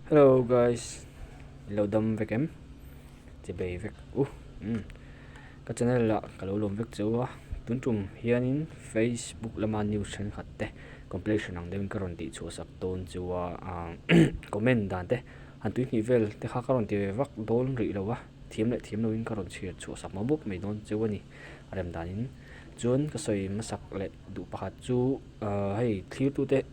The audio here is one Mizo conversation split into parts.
Hello guys, ilo dam vek em? Che bei vek u. Umm ka channel ah ka lo lawm vek che u a, tun tum hianin Facebook lama news thenkhat te compilation ang deuhin ka rawn tih chhuah sak dawn chu a, ah comment dan te han tui hnih vel te kha ka rawn ti ve vak dawn rih lo a, thiam leh thiam loin ka rawn chhiar chhuah sak mawp mawp mai dawn cheu a ni a rem danin. Chuan ka sawi hmasak leh duh pakhat chu ah hei thlirtute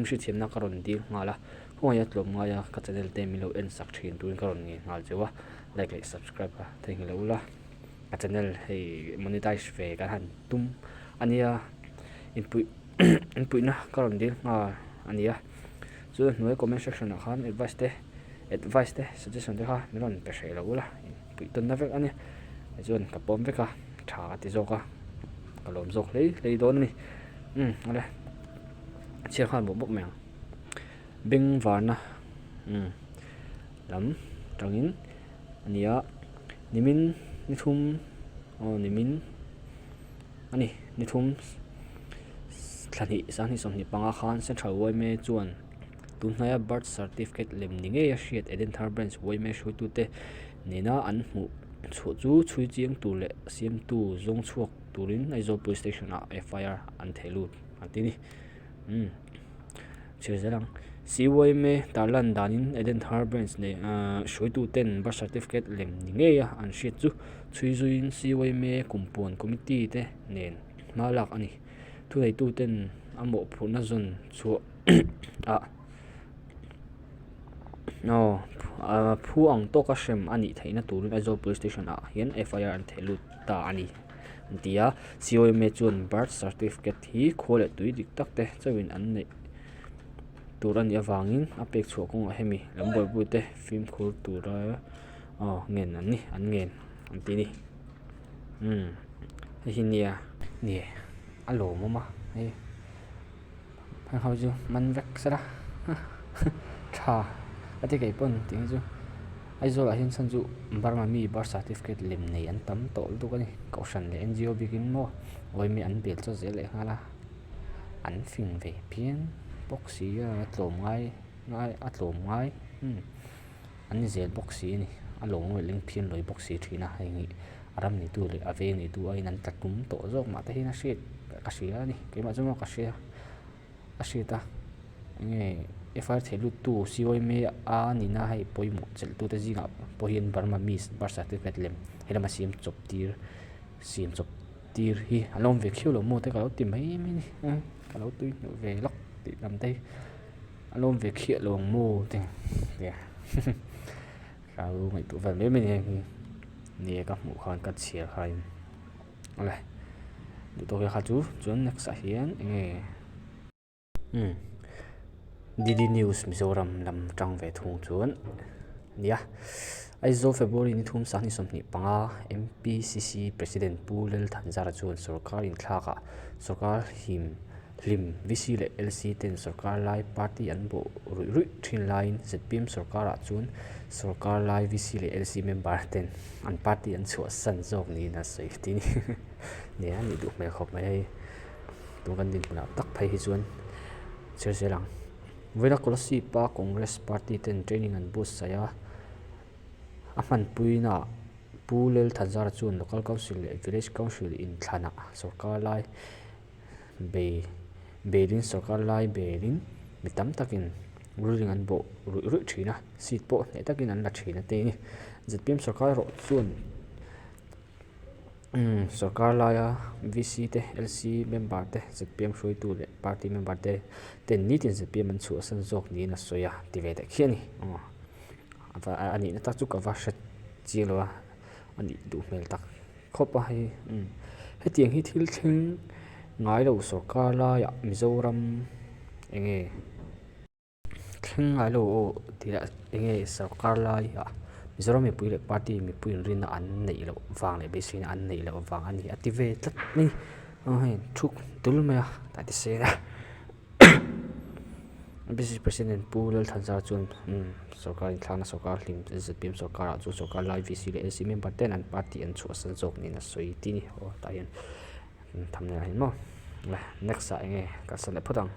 hriathiamna ka rawn dil nghal a, khawngaih a tlawm ngai a ka channel te min lo en sak thin turin ka rawn ngen nghal cheu a, like leh subscribe a theihnghilh lo ula, ka channel hei monetize ve kan han tum a nia inpuih inpuihna ka rawn dil nghal a nia, chuan hnuai comment section ah khan advice te advice te suggestion te kha min rawn pe hreh lo ula. Puih tawnna vek a ni. Tichuan ka pawm vek a, tha a ti zawk a, ka lawm zawk hlei hlei dawn a ni. Umm awle, chhiar nghal bawk bawk mai ang. Beng varna umm lam tangin a ni a, nimin ni thum aw nimin a ni, ni thum thla hnih sanghnih 25 khan Central yma chuan Tun hnaia birth certificate lem ni ngei a hriat Edenthar Branch yma hruaitute nena an hmuh chhuah chu chhui chiang tur leh siamtu zawng chhuak turin Aizawl Police Station ah FIR an theh lut an ti a ni. Umm chhiar zel ang. CYMA tarlan danin Edenthar Branch nei hruaituten birth certificate lem ni ngei a an hriat chu chhui zuiin CYMA kumpuan committee te nen hma lak a ni. Thuneituten a mawhphurhna zawn chhuah ah aw phu ang tawka hrem a nih theihna turin Aizawl Police Station ah hian FIR an theh lut ta a ni an ti a. COMA chuan birth certificate hi khua leh tui dik tak te chauhin an neih tur a nih avangin a pek chhuah kawngah hemi lam buaipui te fimkhur tura aw ngen an ni an ngen an ti a ni. Umm hei hi nia ni a lawmawm a hei heng ho chu man vek sela tha a ti kei pawn tih hi chu Aizawl ah hian chhan chu Burma mi birth certificate lem nei an tam tawh lutuk a ni kohhran leh N G O bikin maw awimi an bel chaw zel leh nghal a an fing ve phian bawk si a tlawm ngai ngai a tlawm ngai umm. An ni zel bawk si a ni. A lawng leh lengphian lawi bawk si thin a, hei hi a ram neitu leh a veng neitu aiin an tla tum tawh zawk mah te hian a hriat ka hria a ni. Keimah chu maw ka hria a hriat a, enge FIR theih luttu CYMA a nihna hei pawimawh chelhtute zingah pawh hian Burma miss birth certificate lem helama siam chawp tir siam chawp tir hi a lawm ve khiau lo maw te ka lo ti mai mai a ni. Ka lo tui hmuh ve lawk tih lam te hi. A lawm ve khiah lo ang maw te nia ka lo ngaihtuah vel mai mai a ni heng hi nia ka hmuh khan ka chhiar khain awle duh tawk kha chu chuan next ah hian eng nge umm D D news Mizoram lam tang ve thung chuan nia Aizawl February ni thum sanghnih 25 M P C C President Pu Lalthanzara chuan sorkar inthlakah sorkar him Hlim, VC leh LC ten sorkar lai party an bawh ruih ruih thin laiin zpm sorkarah chuan sorkar lai VC leh LC member ten an party an chhuahsan zawk niin a sawi ti ni a nih duh hmel khawp mai hei. Tun kan dinhmunah tak phei hi chuan chhiar zel ang. Vawiina Kolasib-a Congress party ten training an buatsaih a, a hmanpuinaah Pu Lelthanzara chuan Local Council leh Village Council inthlanah sorkar lai Bei belin sorkar lai belin mi tam takin ruling an bawh ruih ruih thin a, seat pawh hneh takin an la thin a ti ni. Zpm sorkar erawh chuan umm sorkar laia VC te LC member te zpm hruaitu leh party member te ten nitin zpm an chhuahsan zawk niin a sawi a ti ve teh khiah a ni. Aw a nihna tak chu ka va hre chiang lo a, a nih duh hmel tak. Khawp a hei umm hetiang hi thil thleng ngai lo sorkar laiah Mizoram eng nge thleng ngai lo aw tih lah eng nge sorkar laiah Mizoram mipui leh party mipui inrinna an neih loh vang leh beiseina an neih loh vang a ni a ti ve tlat mai a hei thu tul mai a tah ti se a. Bcc President Pu Lalthanzara chuan sorkar inthlakna sorkar hlim zpm sorkarah chu sorkar lai VC leh LC member ten an party an chhuahsan zawk niin a sawi ti a ni. Aw tah hian thumbnail ah hian maw next ah enge kalsan leh phawt ang.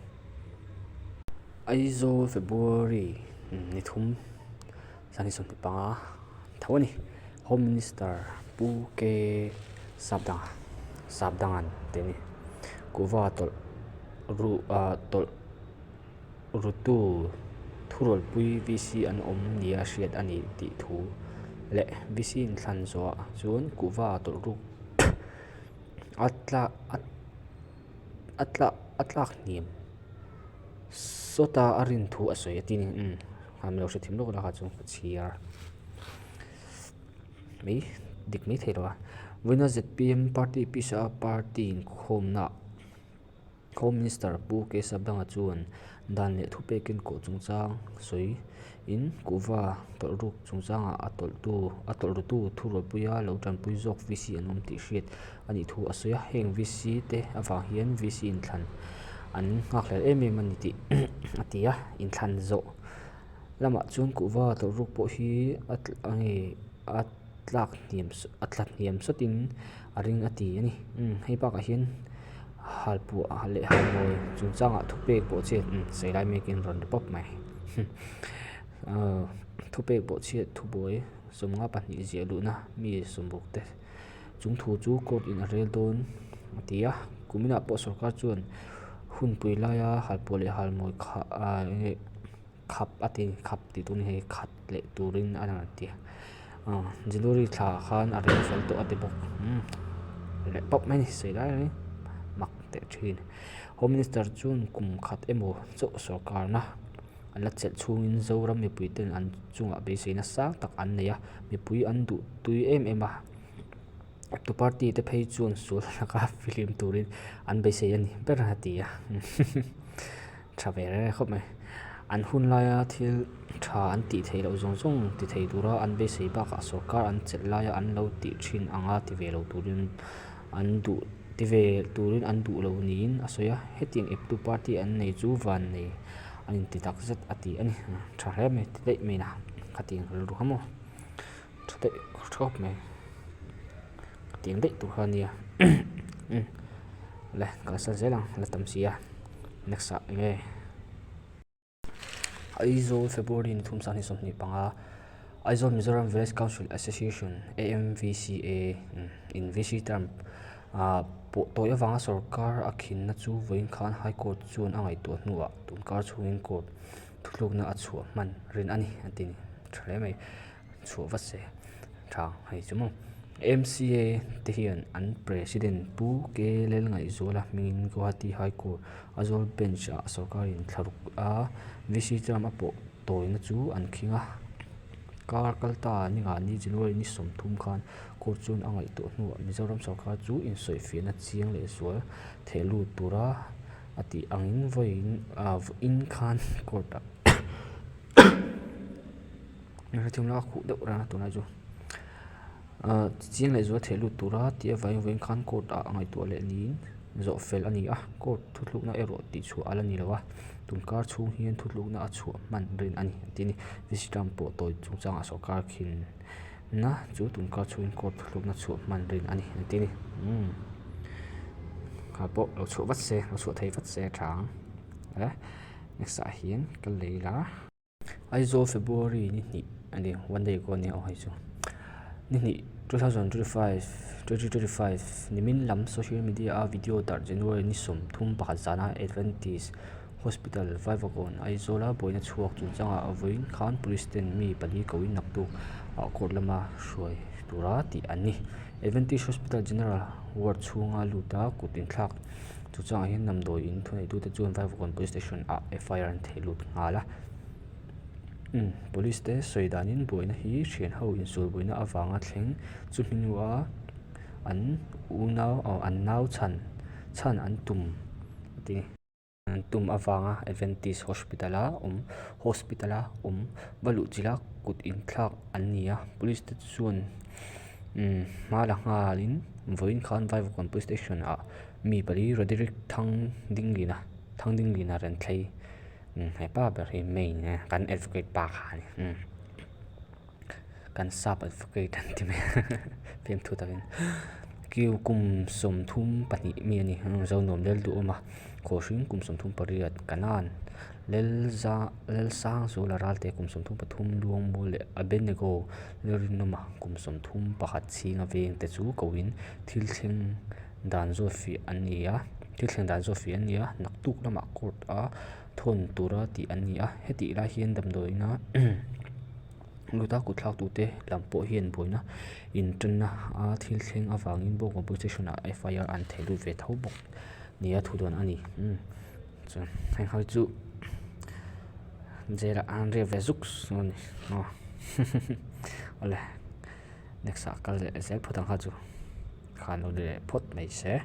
Aizawl February. Ni thum sanghnih 25 tho a ni. Home Minister Pu K Sapdanga Sapdangan tih a ni. Kuhva tawlh ruh ah tawlh rutu thurualpui VC an awm nia hriat a ni tih thu leh VC inthlan zawhah chuan kuhva tawlh ruk a tla a tla a tlak hniam sawta a rin thu a sawi a ti a ni umm kha min lo hrethiam lawk lak ah chuan ka chhiar mai dik mai thei lo a vawiina zpm party pisa party inkhawmna ah Home Minister Pu Kesabdanga chuan dan leh thupekin kawh chungchang sawi in kuhva tawlh ruk chungchangah a tawlhtu a tawlh rutu thurualpuia lo tanpui zawk VC an awm tih hriat a nih thu a sawi a. Heng VC te avang hian VC inthlan an nghakhlel em em a ni tih a ti a. Inthlan zawh lamah chuan kuhva tawlh ruk pawh hi a nge a tlak hniam a tla hniam sawtin a ring a ti a ni. Umm hei bakah hian halpuah leh halmawi chungchangah thupek pawh chhiat umm sawi lai mekin rawn ri pawp mai ahh thupek pawh chhiat thubuai 52 ziah luhna mi sawmruk te chung thu chu court in a rel dawn a ti a kuminah pawh sorkar chuan hunpui laia halpuah leh halmawi kha ahh eng nge khap a ti khap tih tur a ni hei khat leh turin a lang a ti a aw January thla ah khan a rel fel tawh a ti bawk umm leh pawp mai a ni sawi lai reng mak teh thin home minister chuan kum khat emaw chauh sorkarna an la chelh chhungin Zoram mipui ten an chungah beiseina sang tak an nei a mipui an duh tui em em a tu party te phei chuan sual laka fihlim turin an beisei a ni ber a ti a. Tha ve reng khawp mai. An hun laia thil tha an tih theih loh zawng zawng ti thei tura an beisei bakah sorkar an chelh laia an lo tih thin anga ti ve lo turin an duh ti ve turin an duh lo niin a sawi a. Hetiang eptu party an nei chu van nei an inti tak zet a ti a ni. Tha hle mai ti daih mai na khatiang rilru kha maw tha daih tha khawp mai. Khatiang daih tur kha a nia umm le kalsan zel ang la tam si a. Next ah enge Aizawl February ni thum sang hi 25 Aizawl Mizoram Village Council Association AMVCA in VC term ah pawh tawi avanga sorkar a khinna chu vawiin khan High Court chuan a ngaihtuah hnuah tunkar chhungin court thuthlukna a chhuah hman rin a ni a ti ni tha hle mai. chhuah vat se tha hei chu maw M_C_A te hian an president Pu K Lalngaihzuala hmingin Guwahati High Court Aizawl bench ah sorkarin thlaruk a V_C term a pawh tawina chu an khing a kar kal ta ni ngah ni January ni 30 khan court chuan a ngaihtuah hnuah Mizoram sorkar chu insawifiahna chiang leh zual theh lut tura a tih angin vawiin ah vawiin khan court ah. Hrethiam laka khuh deuh reng a tunlai chu ahh chiang leh zual theih lut tura tih avangin vawiin khan court ah ngaihtuah leh niin zawh fel a ni a court thuthlukna erawh tih chhuah a la ni lo a tunkar chhung hian thuthlukna a chhuah hman rin a ni a ti a ni visitor pawh tawi chungchangah sorkar khin na chu tunkar chhungin court thuthlukna chhuah hman rin a ni a ti a ni umm kha pawh lo chhuah vat se lo chhuah thei vat se a tha ang le next ah hian ka lei la. Aizawl February ni hnih a ni one day ago a nia aw hei chu ni hnih 2025 2025 nimin lam social media a video darh January ni 31 zana Adventist Hospital Vaivakawn Aizawla buaina chhuak chungchangah vawiin khan police ten mi pali koin naktuk ah court lama hruai tura tih an ni. Adventist Hospital General Ward chhunga luta kut inthlak Chuchangah hian damdawi in thuneitute chuan Vaivakawn Police Station ah FIR an theh lut nghal a. Umm police te sawi danin buaina hi thian ho insul buaina avanga thleng chu hminua an unau aw an nau chhan chhan an tum a ti. An tum avanga Adventist Hospital a awm hospital a awm va luh chilh a kut inthlak an ni a police te chuan umm hma la nghalin vawiin khan Vaivakawn Police Station ah Mi pali Roderick Thang Dinglina Thang Dinglina Renthlei umm hepa ber hi main a kan advocate pa kha a ni umm kan sap advocate an ti mai a fiamthu takin kiu kum 32 mi a ni Zonuam lel duh awm a Khawhring kum 38 Kanan. Lalsangzuala Ralte kum 33 Luangmual leh Abednego Lalrinnawma kum 31 Chhinga veng te chu koin thil thleng dan zawtfiah an ni a, thil thleng dan zawtfiah an ni a, naktuk lamah court a thawn tura tih an ni a, hetih lai hian damdawiina luta kutthlaktute lam pawh hian buaina inṭanna a thil thleng avangin Bawngkawn Police Station ah FIR an theh lut ve tho bawk nia thu dawn a ni. Chuan heng ho chu jail ah an riak ve zuk a ni aw awle next ah kal leh zel phawt ang kha chu khan lo ni leh phawt mai se.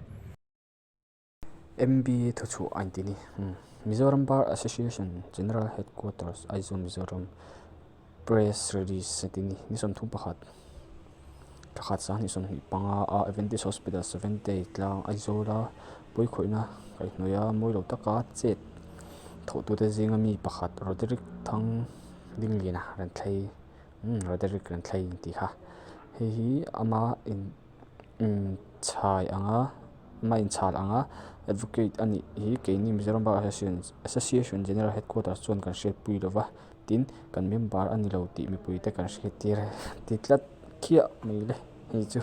MBA thuchhuah a inti ni Mizoram Bar Association General Headquarters Aizawl Mizoram Press Release a ti ni ni 31 thla khat 2025 a Adventist Hospital Seventh Day tlang Aizawla pawikhawihna kaihhnawih a mawi lo taka chet thawhtute zinga mi pakhat Roderick Thang Dingliana Renthlei umm Roderick Renthlei tih kha hei hi ama in inchhai anga ama inchhal anga advocate a nih hi keini Mizoram Bar Association General Headquarters chuan kan hriatpui lova. Tin, kan member a ni lo tih mipuite kan hriattir ti tlat khiah mai le hei chu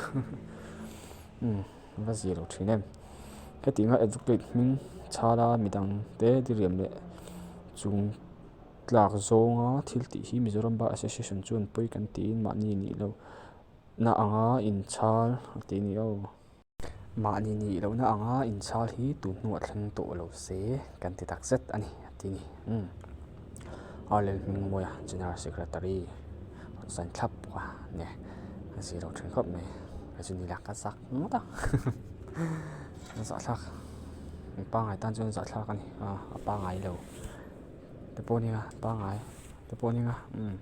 umm va zia lo thin em. Hetianga advocate hming chhala midangte diriam leh chung tlak zawnga thil tih hi Mizoram Bar Association chuan pawi kan tiin mahni nih lohna anga inchhal a ti a ni aw. Mahni nih lohna anga inchhal hi tun hnuah thleng tawh lo se kan ti tak zet a ni a ti ni. Umm Arlel Hmingmawia General Secretary rawn sign thlap bawk a nia a zir lo thin khawp mai kei chu ni la ka zak ngawt a a zahthlak mi pangngai tan chuan zahthlak a ni a a pangngai lo te pawh nia pangngai te pawh nia umm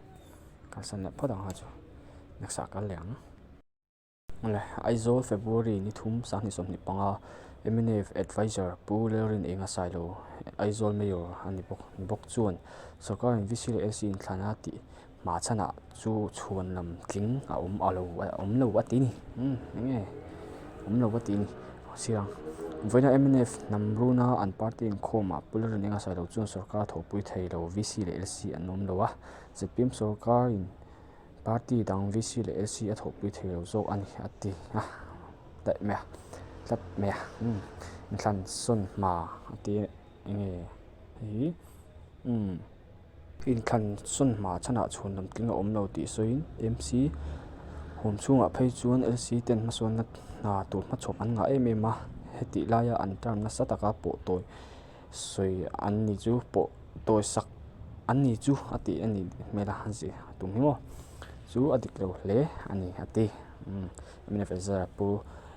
kalsan leh phawt ang kha chu next ah kal leh ang. Aizawl February ni thum 2025 mnf Adviser Pu Lalrinenga Sailo Aizawl Mayor a ni bawk ni bawk chuan sorkarin VC leh LC inthlana tih hma chhanah chu chhuan lam tling a awm a lo a awm lo a ti ni umm eng nge awm lo a ti ni siang vawiina mnf hnam runa an party inkhawmah Pu Lalrinenga Sailo chuan sorkar thawhpui thei lo VC leh LC an awm lo a zpm sorkarin Party dang VC leh LC a thawhpui thei lo zawk a ni a ti a daih mai a tlat mai a umm inthlan sawn hma a ti eng nge hei hi umm inthlan sawn hma chhanah chhuan lam tling a awm lo tih sawiin MC huam chhungah phei chuan LC ten hmasawnna hna tur hmachhawp an ngah em em a hetih laia an term nasa taka pawh tawi sawi an ni chu pawh tawi sak an ni chu a tih a nih hmel a zia tum hi maw chu a dik lo hle a ni a ti umm mnf adviser pu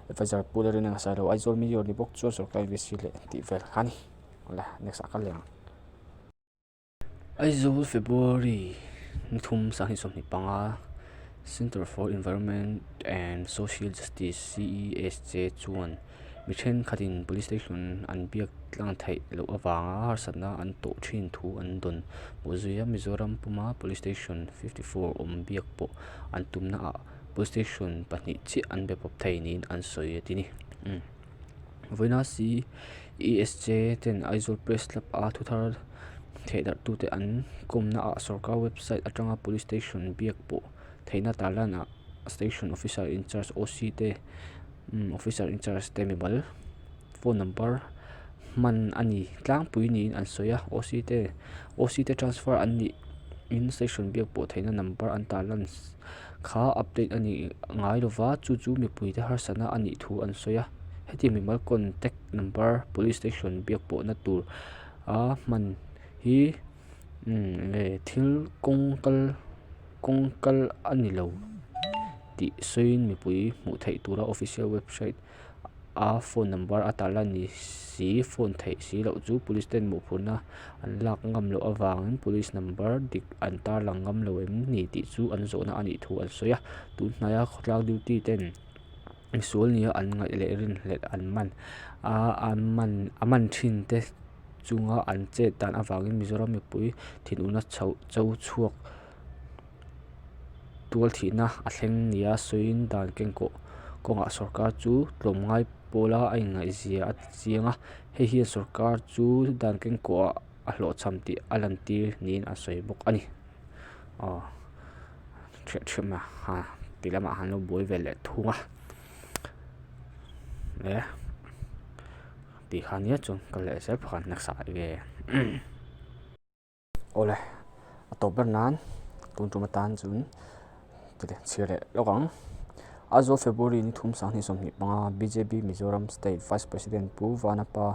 adviser pu Lalrinenga Sailo Aizawl Mayor ni bawk chuan sorkar VC leh tih vel kha a ni awle next ah kal leh ang. Aizawl February ni thum 2025 Centre for Environment and Social Justice, CESJ, chuan mi thenkhatin Police Station an biak tlang theih loh avanga harsatna an tawh thin thu an dawn hmuh zui a. Mizoram puma Police Station 54 awm biak pawh an tumnaah Police Station pahnih chiah an be pawp thei niin an sawi a ti ni. Vawiina CESJ ten Aizawl Press Club a thuthar thehdarhtute an kawmnaah sorkar website atanga Police Station biak pawh theihna tarlanah Station Officer in Charge OC te Officer in Charge te mimal phone number hman a ni tlangpui niin an sawi a OC te OC te transfer an nih in station biak pawh theihna number an tarlan kha update a ni ngai lova chu chu mipuite harsatna a nih thu an sawi a hetiang mimal contact number police station biak pawhna tur a hman hi umm nge thil kawng kal kawng kal a ni lo tih sawiin mipui hmuh theih tura official website a phone number a tarlan ni si phone theih si loh chu police ten mawhphurhna an lak ngam loh avangin police number dik an tarlang ngam lo em ni tih chu an zawhna a nih thu an sawi a tun hnaia khawtlang duty ten misual nia an ngaih leh rinhlelh an man a an man a man thin te chunga an chet dan avangin Mizoram mipui thinurna chhoh cho chhuak. Tual thihna a thleng nia sawiin dan kengkawh kawngah sorkar chu tlawmngai pawla a inngaihzia a ti chiang a, hei hian sorkar chu dan kengkawhah. a hlawhchham tih a lantir niin a sawi bawk a ni. Aw ṭhiah ṭhiah mai a ha ti lamah han lo buai ve leh thung a e tih kha nia chuan ka leh zel phawt ang next ah enge Awle a tawp ber nan tun tum atan chuan chhiar leh lawk ang. Aizawl February ni thum 20 25 bjp Mizoram State Vice President Pu Vanapa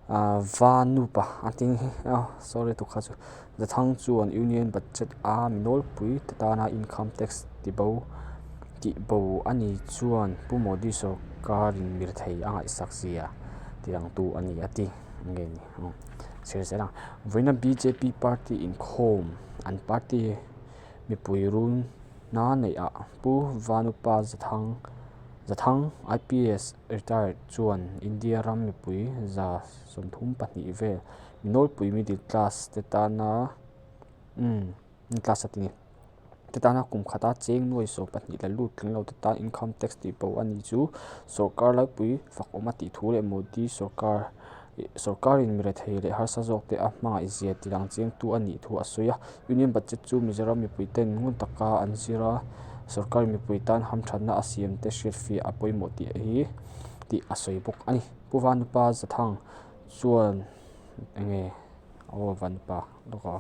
ah Vanupa a tih hi aw sorry tukha chu Zathang chuan Union Budget a mi nawlpui te tana Income Tax tibo tihbo a ni chuan Pu Modi sawrkarin mirethei a ngaihsak zia tilangtu a ni a ti. Nge ni ang chhiar zel ang. Vawiina bjp party inkhawm an party mipui run na neih ah Pu Vanupa Zathang Zathang IPS retired chuan India ram mipui 32 vel mi nawlpui middle class te tana umm middle class a ti ni. Te tana kum khata cheng nuai sawm pahnih la lut tling lo te tan income tax tih bo a ni chu sorkar laipui fak awm a tih thu leh Modi sorkar sorkarin mi rethei leh harsa zawk te a hmangaih zia ti lang chiangtu a nih thu a sawi a. Union budget chu Mizoram mipui ten ngun taka an zir a, sorkarin mipui tan hamthatna a siam te hriatfiah a pawimawh tih hi tih a sawi bawk a ni. Pu Vanupa Zathang chuan enge aw Vanupa lawk a.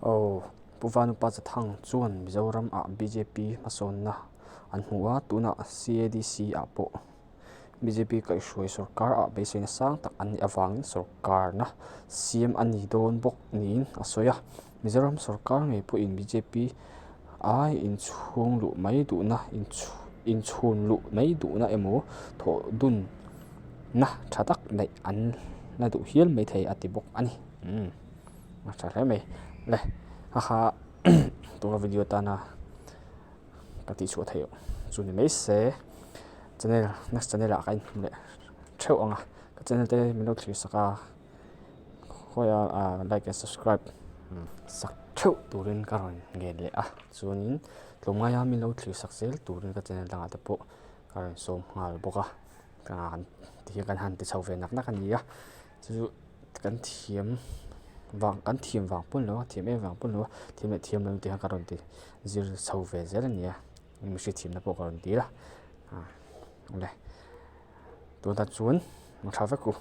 Aw, Pu Vanupa Zathang chuan Mizoram ah bjp hmasawnna an hmu a, tunah CADC ah pawh bjp kaihhruai sorkar ah beiseina sang tak an nih avangin sorkarna siam a ni dawn bawk niin a sawi a. Mizoram sorkar ngei pawhin bjp ai inchhung luh mai duhna inchhun luh mai duhna emaw thawh dunna tha tak neih an la duh hial maithei a ti bawk a ni. A tha hle mai le haha tuna video atana ka tih chhuah theih chu ni mai se channel next channel ah ka inhmu leh theuh ang a ka channel te min lo thlir sak a khawiah ah like and subscribe sak theuh turin ka rawn ngen leh a chuanin tlawmngaia min lo thlir sak zel turin ka channel dangah te pawh ka rawn sawm nghal bawk a tihian kan han ti chho ve nak nak a ni a chu chu. Kan thiam vang kan thiam vang pawn lo a thiam em vang pawn lo a thiam leh thiam lo tih kha ka rawn ti zir chho ve zel a ni a mihring thiamna pawh ka rawn dil a ah awle tunah chuan hma tha vek u.